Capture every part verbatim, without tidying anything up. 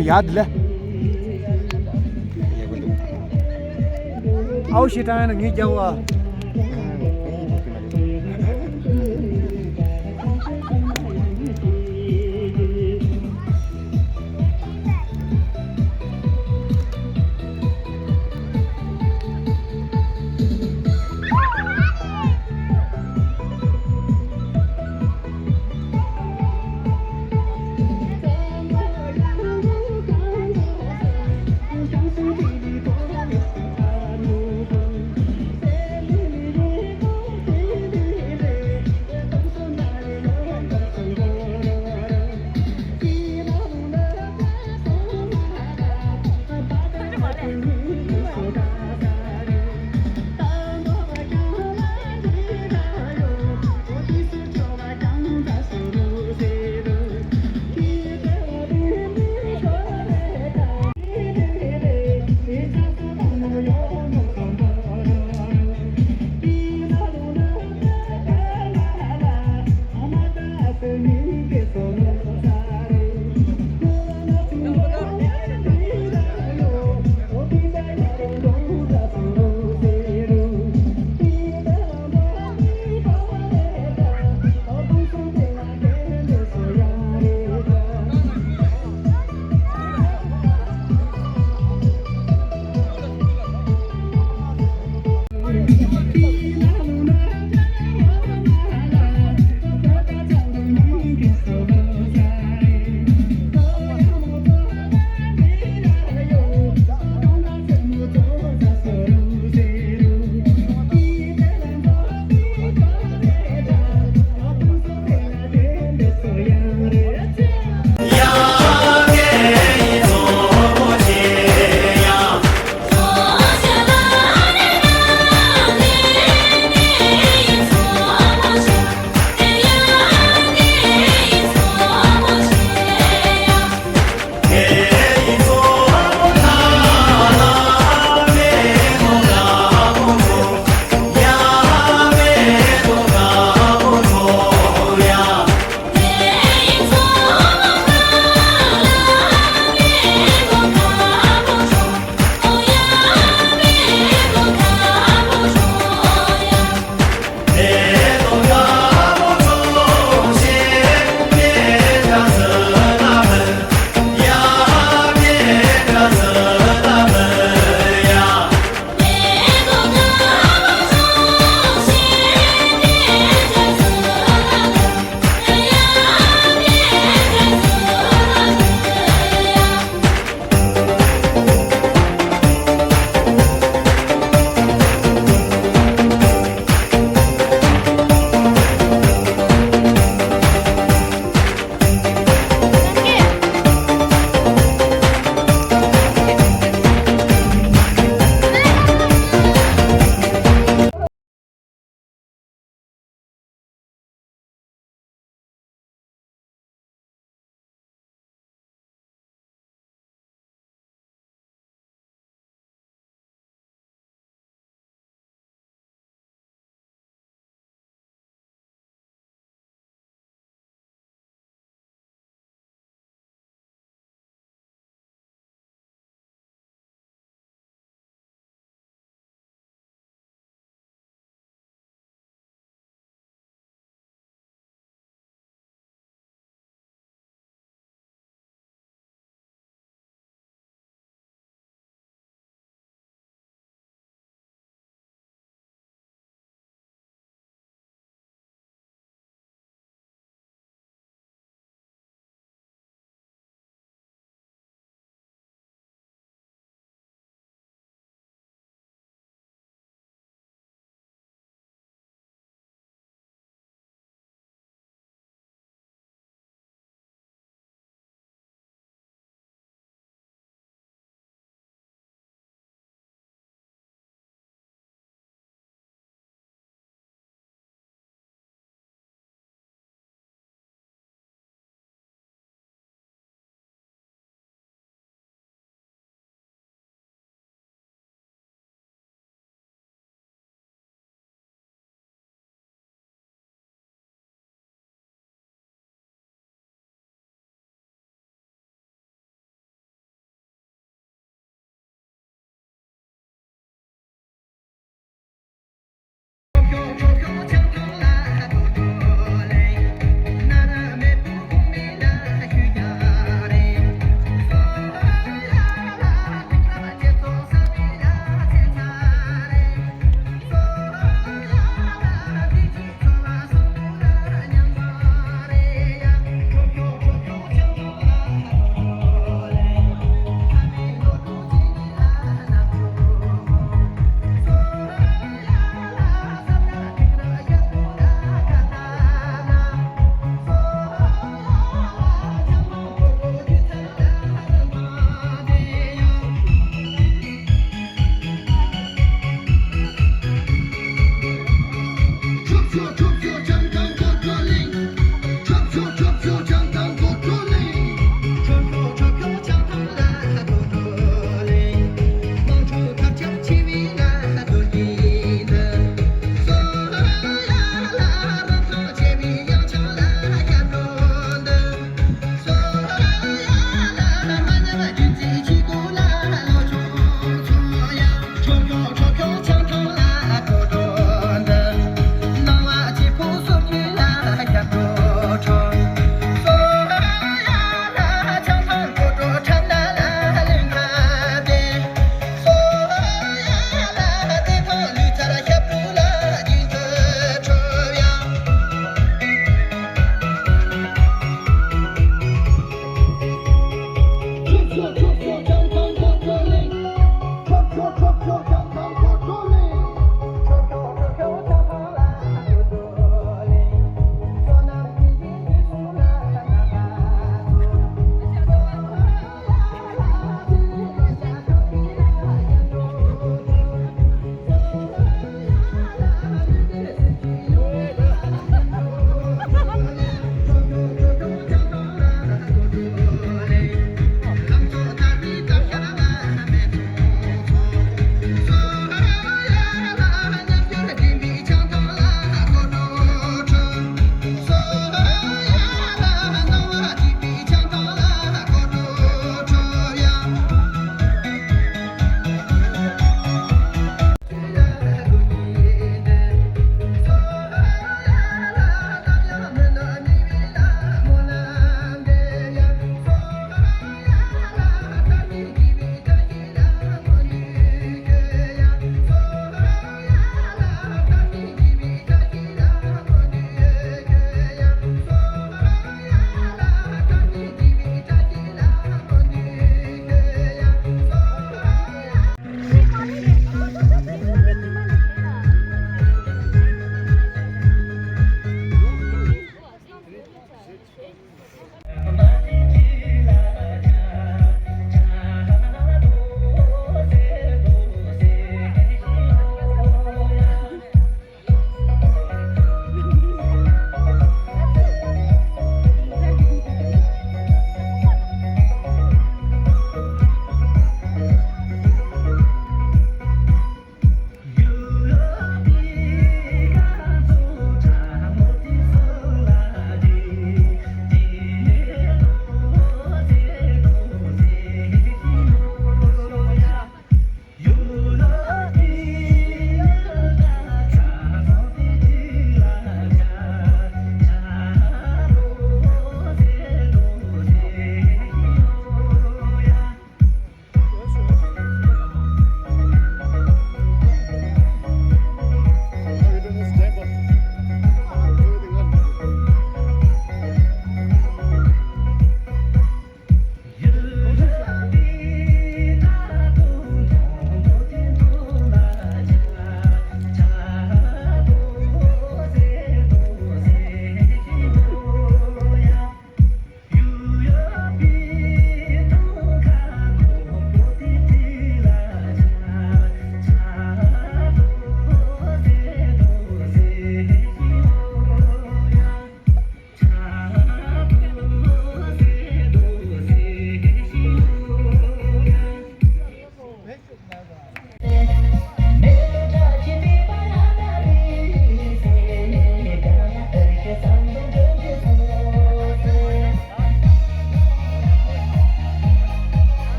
ཡ་དེ་ལ། ཨའོ་ཞེ་དྲག་ཡང་ན་ངས་རྒྱག་བ།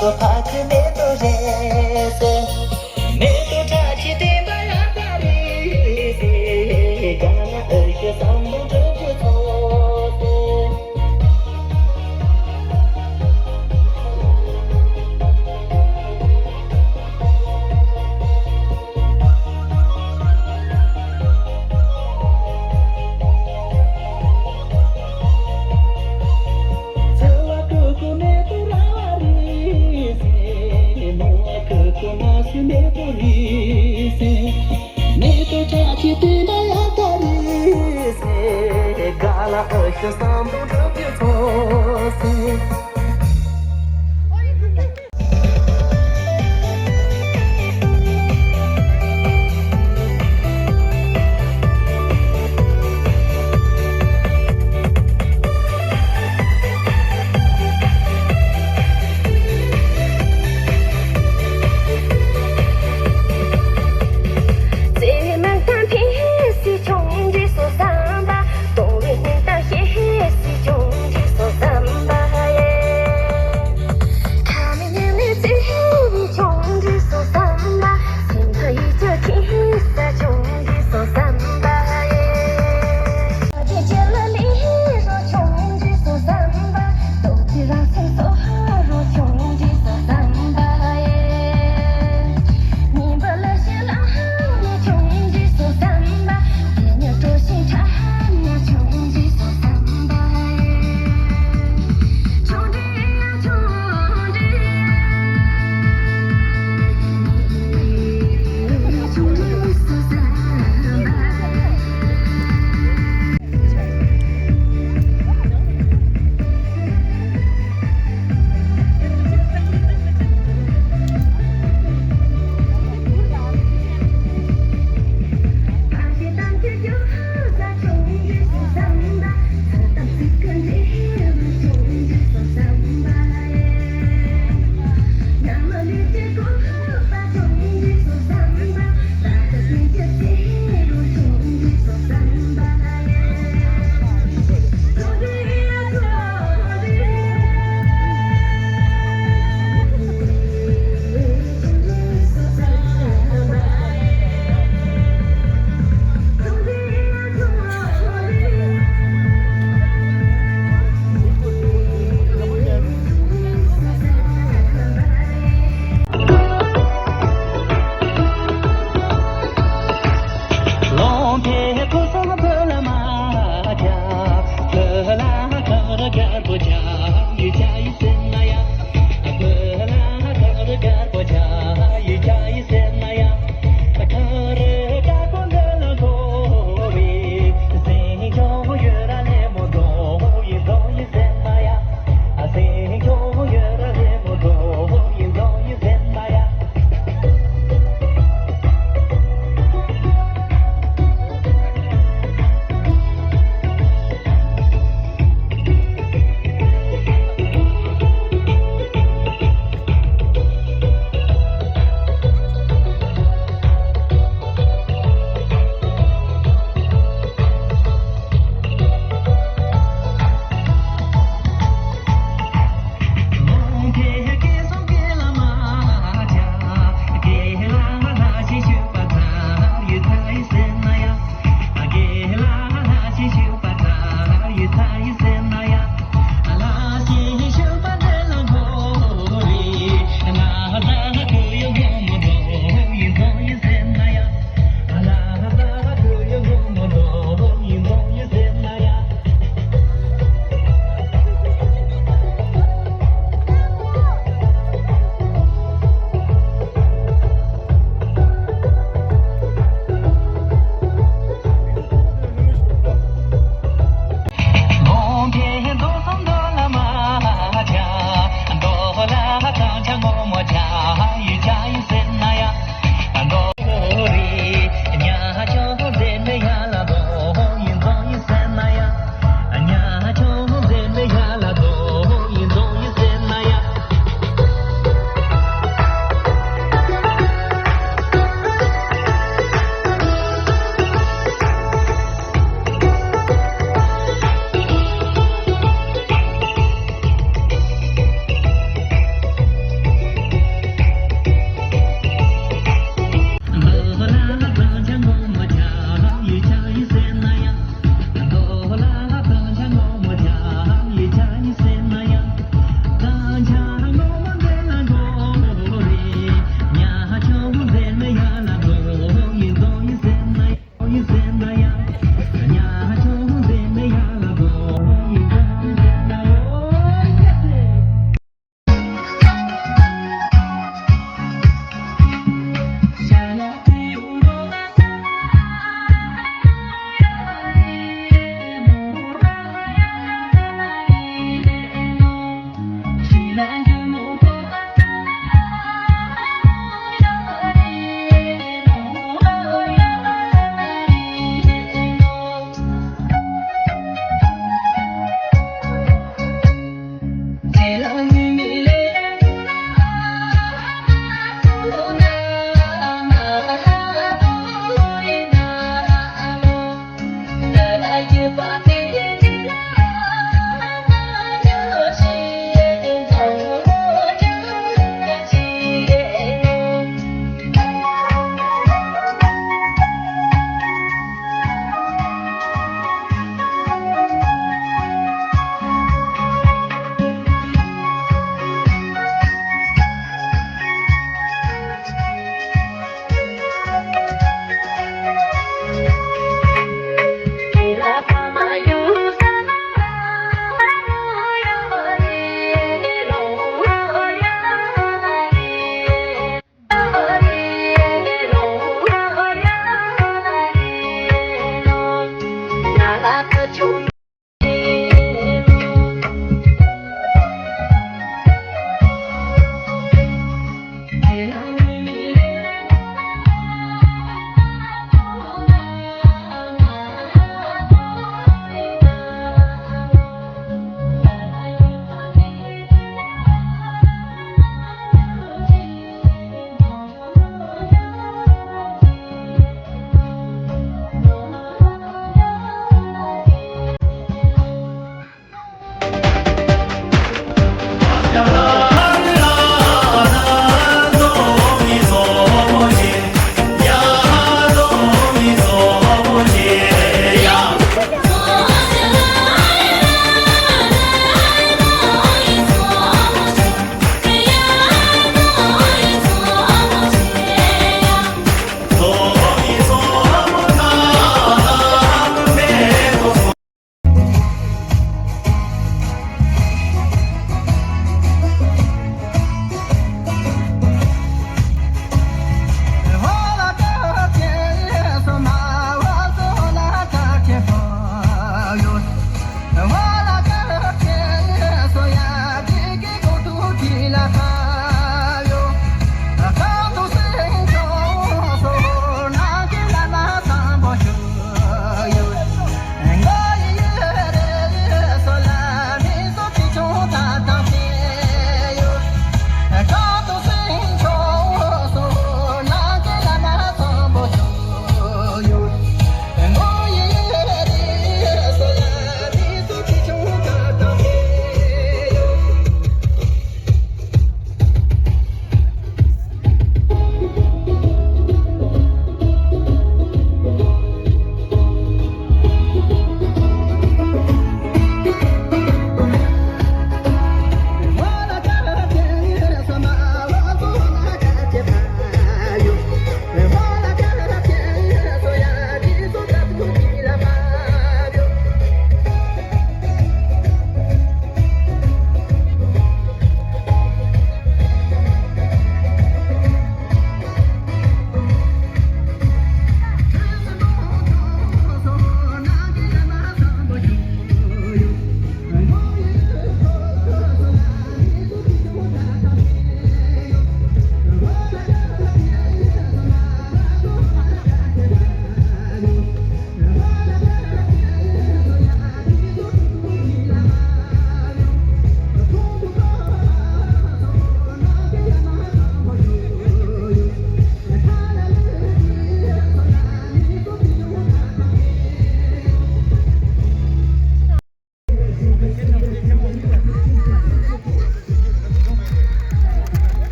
ཕ་ཁུ་མེ་ཏོག་རེད་ཟེར། མེ་ཏོག་ཁྲ་ཆེ་དེ་འདྲ་ཡག་ག་རེད་ཟེར། ག་ན་ཨ་ཁུ་བསམ་བློ་འགྲོ་རྒྱུ་ཚོགས་ཟེར། ཚེ་བ་ཀུ་ཀུ་མེ་ཏོག་ར་བ་རེད་ཟེར། མོ་བ་ཀུ་ཀུ་མ་སུ་མེ་ཏོག་རེད་ཟེར། མེ་ཏོག་ཁྲ་ཆེ་དེ་འདྲ་ཡག་ག་རེད་ཟེར། ག་ལ་ཨ་ཤ་བསམ་བློ་འགྲོ་རྒྱུ་ཚོགས་ཟེར།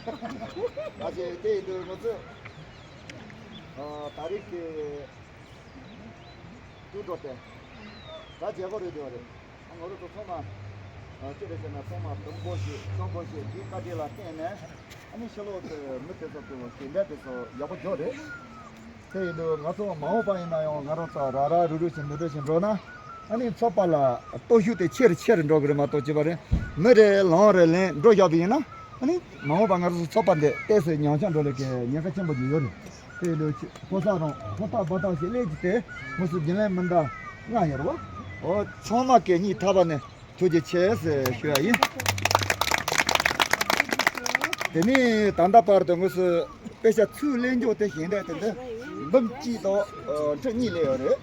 ད་ཅེ་དེ་ཡིན་དུས་ང་ཚོས་ཨ་ད་རེས་ཀྱི་དུས་འགྲོ་སྟེ་ད་རྒྱལ་པོ་རེད་འདོད་རེད། ང་རང་ཚོ་ཚང་མ་ཅི་རེད་ཟེར་ན་ཚང་མ་དུམ་བུ་ཞིག་ཚོམ་བུ་ཞིག་འདིའི་བཀའ་དྲིན་ལ་བརྟེན་ནས་ཨ་ནི་ཕྱི་ལོགས་དུ་མི་དེ་ཚོ་དུ་ཞིང་སྡེ་དེ་ཚོ་ཡག་པོ་འགྱོ་རེད། དེ་ཡིན་དུས་ང་ཚོ་མ་འོངས་པ་ཡིན་ན་ཡང་ང་རང་ཚོ་ར་ར་རུ་རུ་ཞིག་འདུ་འགྲོ་ཞིག་འགྲོ་ན་ཨ་ནི་ཚོགས་པ་ལ་སྟོབས་ཤུགས་དེ་ཆེ་རུ་ཆེ་རུ་འགྲོ་གི་རེད་མ་གཏོགས་ཅི་བ་རེད། མི་རེ་ལང་རེ་ལེན་འགྲོ་བཞག་པ་ཡིན་ན་ཨ་ནི་མ་འོངས་པ་ང་རང་ཚོ་ཚོགས་པ་འདི་ཏོག་ཙམ་ཉམས་ཆག་འགྲོ་ལས་ཀྱི་ཉེན་ཁ་ཆེན་པོ་ཅིག་ཡོད་རེད། དེ་ལོས་ཕོ་གསར་རང་ཧུར་ཐག་འབད་ཐག་ཞིག་སླེབས་ཀྱི་དེ་ང་ཚོ་རྒྱུན་ལས་མི་འདྲ་ལྔ་ཡོད་རེད་བ། འོ་ཚང་མ་གི་སྙིང་ཐག་པ་ནས་ཐུགས་རྗེ་ཆེ་ཟེར་ཞུ་ཡ་ཡིན། དེ་ནས་ད་ལྟ་བར་དུ་ང་ཚོས་དཔེ་ཆ་ཚུར་ལེན་རྒྱུ་དེ་ཞིང་སྡེ་དེ་འདི་འབུམ་གཅིག་དང་ཁྲི་གཉིས་ལས་ཡོད་རེད།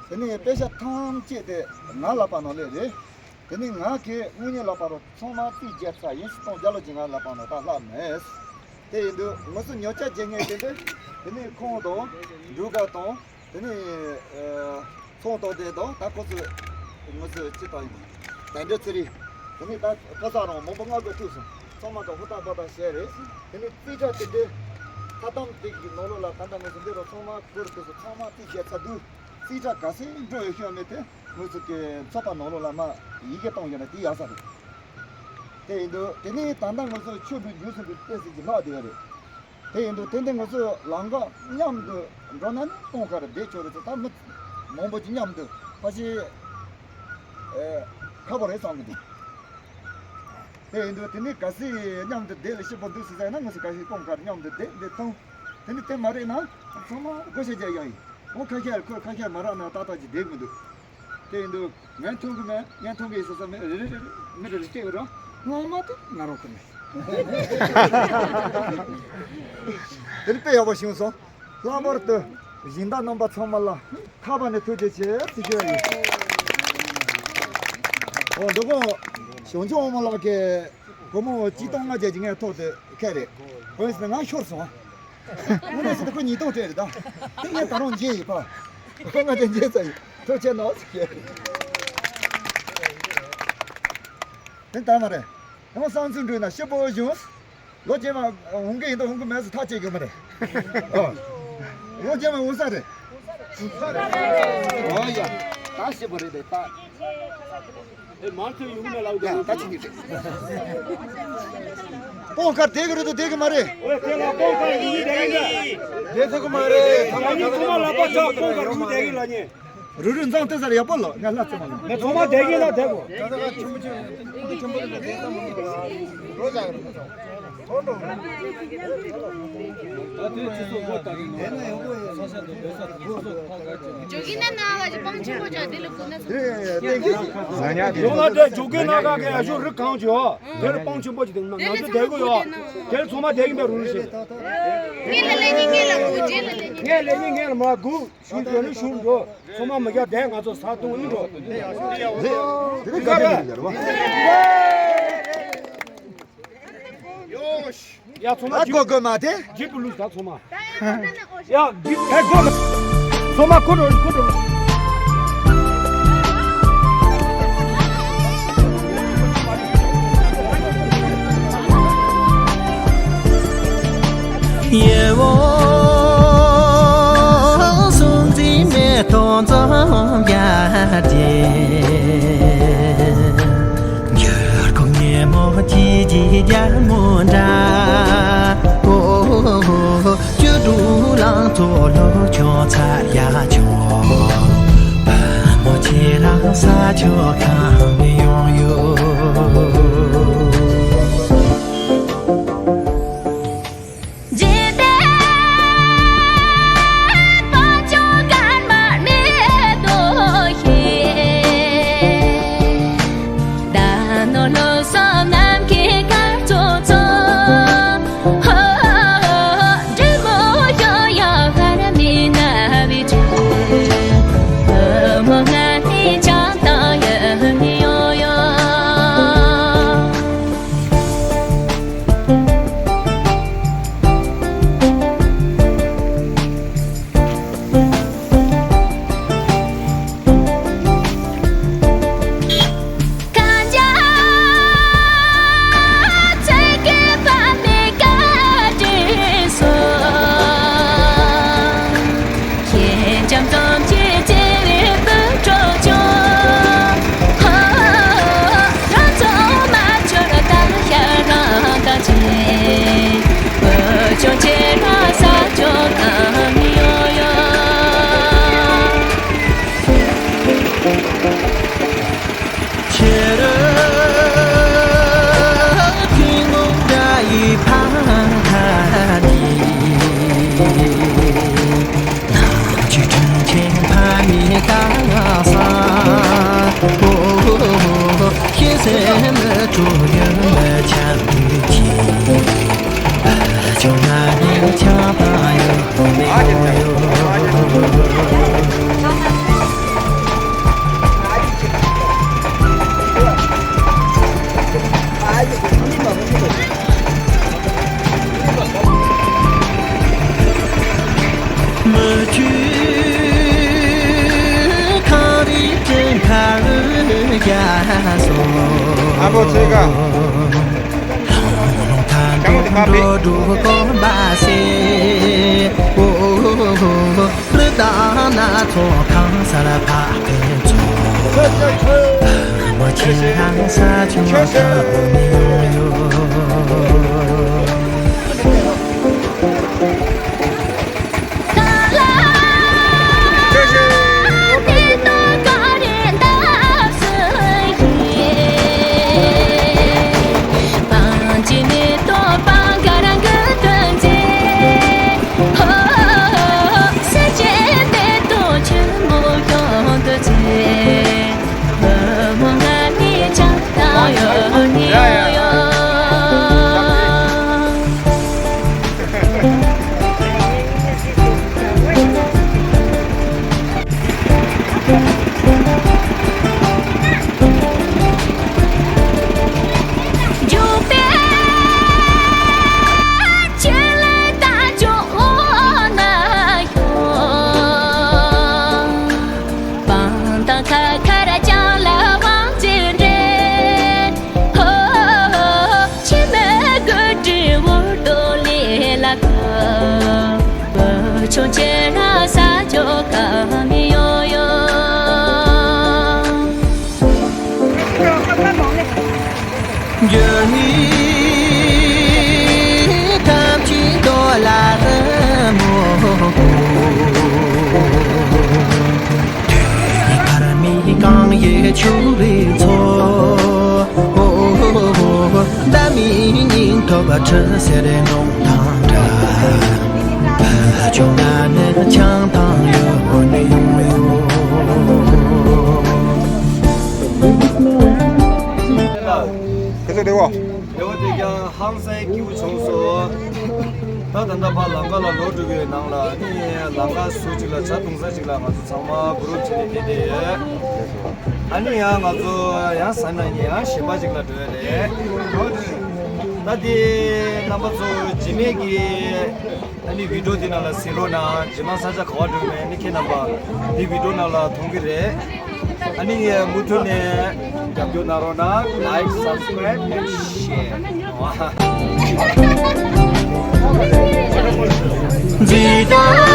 དེ་ནས་དཔེ་ཆ་ཐམས་ཅད་དེ་ང་ལག་པ་ནང་སླེབས་རེད། དེ་ནས་ང་གིས་དངོས་གནས་ལབ་པ་རུ་ཚང་མ་རྩིས་རྒྱག་ཚར་ཡིན། སྟོང་བརྒྱ་ལོ་གཅིག་ང་ལབ་པ་ནང་ད་ལྷག་མེད། དེ་ཡིན་དུས་ང་ཚོ་ཉོ་ཆ་བྱེད་མཁན་དེ་འདྲ་དེ་ནས་ཁོང་དང་འབྲུག་དགའ་དང་དེ་ནས་ཚོང་དང་དེ་དང་ད་ཁོ་ཚོས་ང་ཚོས་ཅི་དང་ཡིན་དེ་འདྲ་ཚེ་རིང་དེ་ནས་ད་ཕོ་གསར་རང་མང་པོ་ལྔ་དགུ་ཐུག་སོང་། ཚང་མ་དང་ཧུར་ཐག་འབད་ཐག་བྱས་རེད། དེ་ནས་རྩིས་ཁྲ་དེ་འདྲ་ཐ་དམ་དེ་གི་ནང་ལོགས་ལ་ད་ལྟ་ང་ཚོ་འདི་རུ་ཚང་མ་བསྐུར་དུས་སུ་ཚང་མ་རྩིས་བྱས་ཚར་དུས་རྩིས་ཁྲ་ག་ཚོད་འགྲོ་ཡོད་ཤོད་མེད་དེ། ང་ཚོ་གི་ཚོགས་པ་ནང་ལོགས་ལ་མ་ཡི་གེ་བཏང་ཡོད་ན་དེ་ཡག་ས་རེད། དེ་ཡིན་དུས་དེ་ནས་ད་ལྟ་ང་ཚོ་ཆོས་འབྲེལ་འཇུག་ཟིན་པའི་ཏོག་ཙམ་གྱི་ལྷག་བསྡད་ཡོད་རེད། དེ་ཡིན་དུས་དེ་འདྲ་ང་ཚོ་ལམ་ཁ་མཉམ་དུ་འགྲོ་ན་ནི་སྟོང་ཁ་རེ་བསྡད་ཆོག་རེད་ཟེར། ད་མི་མང་པོ་ཅིག་མཉམ་དུ་ཕ་ཤི་ཁ་པོ་རེད་བསམ་གི་འདུག་དེ་ཡིན་དུས་དེ་ནས་གལ་སྲིད་མཉམ་དུ་བསྡད་ལ་སྐྱིད་པོ་འདུག་ཟེར་ཟེར་ན་ང་ཚོ་གལ་སྲིད་སྟོང་ཁ་རེ་མཉམ་དུ་བསྡད་བསྡད་ཐུབ། དེ་ནི་དེ་མ་རེད་ན་ཚང་མ་བགོ་བཤའ་རྒྱག་ཡག་ཡིན། འོ་ཁ་ཤས་ཁོས་ཁ་ཤས་མ་རག་ན་ཏག་ཏག་ཅིག་བསྡད་མི་འདུག་དེ་ཡིན་དུས་ངས་མཐོང་གི་མེད། ངས་མཐོང་གི་ཡིན་ཟེར་ས་མེད། རེ་རེ་རེ་རེ་མི་རེ་རེ་སྤྲད་རོགས། ངོ་མ་དེ་ང་རང་ཁོ་ནས། དེ་ནི་དཔེ་ཡག་པོ་བྱུང་སོང་། ལྷག་པར་དུ་སྦྱིན་བདག་རྣམ་པ་ཚང་མ་ལ་ཐག་པ་ནས་ཐུགས་རྗེ་ཆེ་ཟེར་ཞུ་ཡ་ཡིན། འོ་འདི་གོ་ཞང་ཆུང་དབང་མོ་ལགས་ཀྱིས་སྒོར་མོ་ཆིག་སྟོང་ལྔ་བརྒྱ་ཅིག་ངས་ཐོག་ཏུ་ཁྱེར་རེད། འོ་ཡིན་ཟེར་ན་ང་ཤོར་སོང་། དངོས་གནས་ཟེར་ན་ཁོ་ཉིས་སྟོང་སྤྲད་རེད་ད། དེ་ངས་ད་རུང་འཇལ་ཡིན་པ། ཁོ་ལྔ་བརྒྱ་འཇལ་ཚར་ཡིན། ཐུགས་རྗེ་གནང་ཟེར་ཞུ་ཡ་ཡིན། དེ་ལྟར་མ་རེད། ཡང་བསམ་ཚུལ་འགྲོས་ན་སྐྱིད་པོ་བྱུང་། ལོ་རྗེས་མ་འོང་གི་ཡིན་དང་འོང་གི་མེད་ཟེར་ཐག་བཅད་དགོས་མ་རེད། ཨོ། ལོ་རྗེས་མ་འོང་ས་རེད། འོ་ཡ། ད་ཞེ་པོ་རེད་དེ་ད། ཨེ་མར་ཚོས་ཡོང་གི་མེད་ལབ་ཡ་ད་ཅི་ནི་རེད། སྤོང་ཁར་བསྡད་གི་རེད་དུ་བསྡད་གི་མ་རེད། ཨོ་དེ་ལ་སྤོང་ཁར་ཡོང་གི་བསྡད་གི་འདྲ། བསྡད་ཐུབ་གི་མ་རེད། ང་གཉིས་ཚང་མ་ལག་པ་ཆག་སྤོང་ཁར་ཡོང་བསྡད་གི་ལབ་ཉེ། རུ་རུ་འཛང་ལྟ་ས་རེད་ཡག་པོ་ལོ། ང་ལྷ་ཙེ་མ་ལོ། ངས་ཚང་མ་བསྡད་ཀྱི་ལ་བསྡད་གོ། ཇོ་གི་ན་ན་བ་ཅི་པང་ཆེན་པོ་ཅག་དེ་ལ་གོ་ན་ཚོ། ཡོང་ན་དེ་ཇོ་གི་ན་ག་གི་ཨ་ཞོ་རི་གང་ཅི་ཡོ། དེ་ལ་པང་ཆེན་པོ་ཅིག་དེ་ན་ང་ཚོ་བསྡད་གོ་ཡོ། དེ་ལ་ཚང་མ་བསྡད་ཀྱི་མེད་རུ་རུ་ཞིག་ངས་ལ་ལེ་ཉིན་ངས་ལ་གོ་རྗེས་ལ་ལེ་ཉིན། ངས་ལེ་ཉིན་ངས་ལ་མ་གོ། ཞུ་འགྲོ་ནི་ཞུ་འགྲོ། ཚང་མ་མི་རྒྱ་དེ་ང་ཚོ་ས་སྟོང་ནི་འགྲོ། དེ་ནི་དགའ་པོ་ཡོད་རེད་བ། ཡ་ཚང་མ་ཨ་གོ་གོ་མ་དེ། ཇི་པུ་ལུས་ད་ཚང་མ། ཡ་ཇི་ཧེ་གོ་མ། ཚང་མ་ཁོ་འགྲོ་ཁོ་འགྲོ། ཅོ་ཅེ་ར་ས་ཅོ་ཀ་མི་ཡོ་ཡོ། ཁྱེད་ཐུན་མོང་དགྲ་ཡི་ཕ་མཐའ་ནི། ནམ་ཅིག་དྲིན་ཆེན་ཕ་མའི་བཀའ་བསམ། ཤེས་སེམས་དྲུག་ཡོད་མི་ཆགས་དུས་ཀྱི། ཅོ་ན་ནི་ཆགས་པ་ཡོད་མི་ཡོད། མུ་ཁྱུད་ཁང་རིགས་སྤྲིན་ཁ་རུ་རྒྱ་སོ། ཨ་ཕོ་ཚེ་ཀ། ལྷང་ལྷུང་ཐང་སྒྲོ་སྒྲོ་སྐོམ་པ་སེ། ཨོ། ཀླུ་དང་སྣ་ཚོགས་ཁང་གསར་ཕ་ཕན་ཚོགས། བུ་མོ་ཁྱེད་རང་ས་ཆུང་ས་མི་ཡོང་ཡོད། ཆོ་ཅེ་ར་ས་ཅོ་ཀ་མི་ཡོ་ཡོ། འགྱུར་མེད་ཐམས་ཅད་རྡོ་ལ་རི་མོ། དུས་མཐར་མི་གང་ཡེ་ཆུ་བའི་མཚོ། ཟླ་མེད་སྙིང་ཐོབ་ཁྲི་སེར་གདོང་དང་འདྲ། བུ་ཆུང་ང་ནི་ཆང་དང་ཡོད་ནི་ཡོང་ཡོད། ཁྱེད་ཚོ་བདེ་བོ། བདེ་བོ་བདེ་རྐྱང་། ཧང་སང་སྐྱིད་པོ་བྱུང་སོང་། ད་ད་ལྟ་ཕར་ལམ་ཁ་ལ་ལོག་འགྲོ་གི་ཡོད། ནང་ལ་ནི་ལམ་ཁ་ཟུར་གཅིག་ལ་ཇ་བཏུང་ས་གཅིག་ལ་ང་ཚོ་ཚང་མ་གུ་རུབ་བྱས་ནས་བསྡད་བསྡད་ཡོད། ཨ་ནི་ཡང་ང་ཚོ་ཡང་ཟ་ན་ནི་ཡང་གཞན་པ་ཅིག་ལ་འགྲོ་ཡ་རེད། ད་དེ་རྣམ་པ་ཚོ་རྗེས་མའི་གི་ཨ་ནི་བི་ཌིའོ་དེ་ནང་ལ་གཟིགས་རོགས་གནང་། རྗེས་མ་ས་ཆ་ག་པར་འགྲོ་མིན་ཨ་ནི་ཁྱེད་རྣམ་པ་དེ་བི་ཌིའོ་ནང་ལ་མཐོང་གི་རེད། ཨ་ནི་མུ་མཐུད་ནས་རྒྱབ་སྐྱོར་གནང་རོགས་གནང་། Like, subscribe and share། འཛིན་དང་